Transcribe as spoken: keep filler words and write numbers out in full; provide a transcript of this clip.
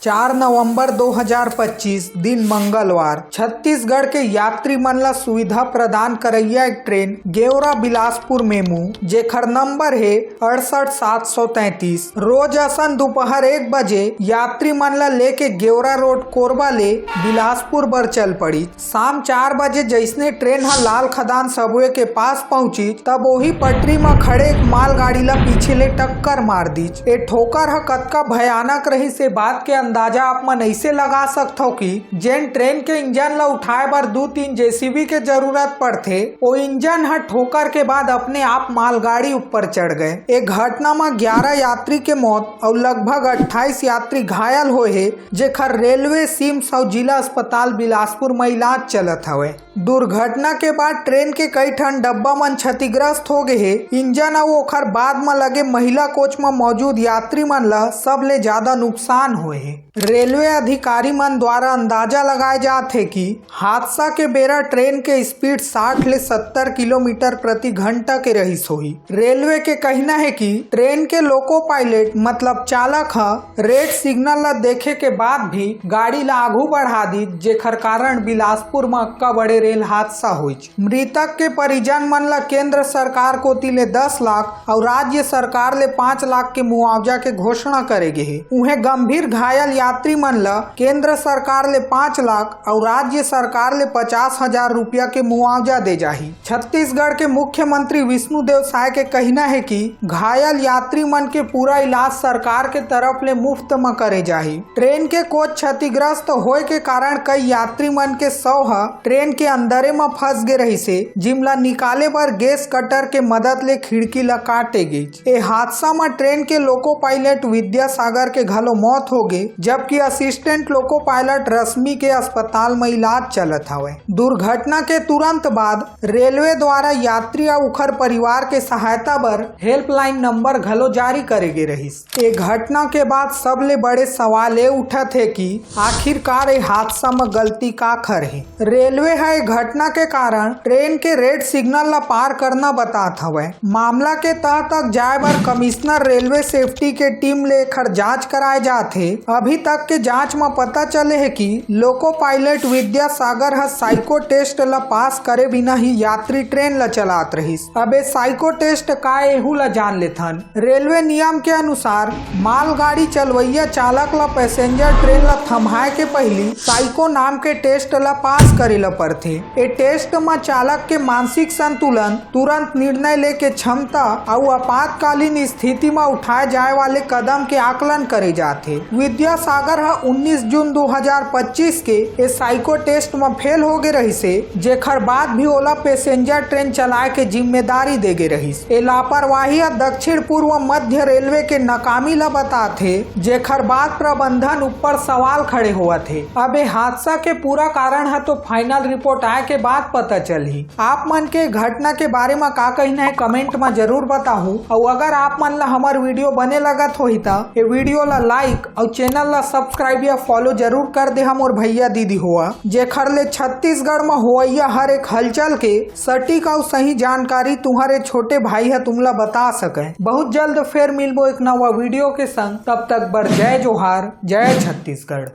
चार नवंबर दो हज़ार पच्चीस, दिन मंगलवार। छत्तीसगढ़ के यात्री मन ला सुविधा प्रदान करइया एक ट्रेन गेवरा बिलासपुर मेमू, जेखर नंबर हे अड़सठ सात सौ तैंतीस, रोज असन दोपहर एक बजे यात्री मन ला लेके गेवरा रोड कोरबा ले बिलासपुर बर चल पड़ी। शाम चार बजे जइसने ट्रेन ह लाल खदान सबवे के पास पहुंचिस, तब ओही पटरी म खड़े एक मालगाड़ी ला पीछे ले टक्कर मार दीस। ए ठोकर ह कतका भयानक रहिस, ए बात के अंदाजा आप मन अइसे लगा सकथव कि जेन ट्रेन के इंजन ला उठाए बर दू तीन जेसीबी के जरूरत पड़थे, ओ इंजन ह ठोकर के बाद अपने आप मालगाड़ी ऊपर चढ़ गए। ए घटना म ग्यारह यात्री के मौत अउ लगभग अट्ठाईस यात्री घायल होए हे, जेखर रेलवे सिम्स अउ जिला अस्पताल बिलासपुर म इलाज चलत हवय। दुर्घटना के बाद ट्रेन के कई ठन डब्बा मन क्षतिग्रस्त हो गए हे। इंजन अउ ओखर बाद म लगे महिला कोच म मौजूद यात्री मन ल सबले ज्यादा नुकसान होए हे। रेलवे अधिकारी मन द्वारा अंदाजा लगाए जात हे कि हादसा के बेरा ट्रेन के स्पीड साठ ले सत्तर किलोमीटर प्रति घंटा के रहिस होही। रेलवे के कहना हे कि ट्रेन के लोको पायलट मतलब चालक ह रेड सिग्नल ला देखे के बाद भी गाड़ी ला आगू बढ़ा दीस, जेखर कारण बिलासपुर म अक्का बड़े रेल हादसा होइच। मृतक के परिजन मन ला केंद्र सरकार कोति ले दस लाख अउ राज्य सरकार ले पाँच लाख के मुआवजा के घोषणा करे गे हे। उहें गंभीर घायल यात्री मन ला केंद्र सरकार ले पाँच लाख अउ राज्य सरकार ले पचास हजार रुपया के मुआवजा दे जाही। छत्तीसगढ़ के मुख्यमंत्री विष्णुदेव साय के कहना हे कि घायल यात्री मन के पूरा इलाज सरकार के तरफ ले मुफ्त म करे जाही। ट्रेन के कोच क्षतिग्रस्त होए के कारण कई यात्री मन के शव ह ट्रेन के अंदरे म फंस गे रहिसे, जिमला निकाले बर गैस कटर के मदद ले खिड़की ल काटे गिस। ए हादसा म ट्रेन के लोको पायलट विद्यासागर के घलो मौत हो गे, जबकि असिस्टेंट लोको पायलट रश्मि के अस्पताल म इलाज चलत हवय। दुर्घटना के तुरंत बाद रेलवे द्वारा यात्री अउ उखर परिवार के सहायता बर हेल्पलाइन नंबर घलो जारी करे गे रहिस। ए घटना के बाद सबले बड़े सवाल ए उठत हे कि आखिरकार ए हादसा म गलती काखर हे। रेलवे ह ए घटना के कारण ट्रेन के रेड सिग्नल ला पार करना बतात हवय। मामला के तह तक जाए बर कमिश्नर रेलवे सेफ्टी के टीम ले एखर जांच कराए जात हे। अभी तक के जांच म पता चले हे कि लोको पायलट विद्यासागर ह साइको टेस्ट ला पास करे बिना ही यात्री ट्रेन ला चलात रहिस। अब ए साइको टेस्ट का, एहू ला जान लेथन। रेलवे नियम के अनुसार मालगाड़ी चलवइया चालक ला पैसेंजर ट्रेन ला थम्हाए के पहिली साइको नाम के टेस्ट ला पास करे ला पड़थे। ए टेस्ट म चालक के मानसिक संतुलन, तुरंत निर्णय लेके क्षमता अउ आपातकालीन स्थिति म उठाए जाए वाले कदम के आकलन करे जाथे। विद्यासागर ह उन्नीस जून दो हज़ार पच्चीस के ए साइको टेस्ट म फेल हो गे रहिसे, जेखर बाद भी ओला पैसेंजर ट्रेन चलाए के जिम्मेदारी दे गे रहिस। ए लापरवाही ह दक्षिण पूर्व मध्य रेलवे के नाकामी ल बताथे, जेखर बाद प्रबंधन ऊपर सवाल खड़े होवत हे। अब ए हादसा के पूरा कारण ह तो फाइनल रिपोर्ट आए के बाद पता चलही। आप मन के घटना के बारे म का कहना हे, कमेंट म जरूर बताहू। अउ अगर आप मन ला हमर वीडियो बने लगत होही त ए वीडियो ला लाइक अउ चैनल ला सब्सक्राइब या फॉलो जरूर कर देहा मोर भैया दीदी होवा, जेखर ले छत्तीसगढ़ म होवइया हर एक हलचल के सटीक अउ सही जानकारी तुम्हारे छोटे भाई ह तुमला बता सके। बहुत जल्द फेर मिलबो एक नवा वीडियो के संग। तब तक बर जय जोहार, जय छत्तीसगढ़।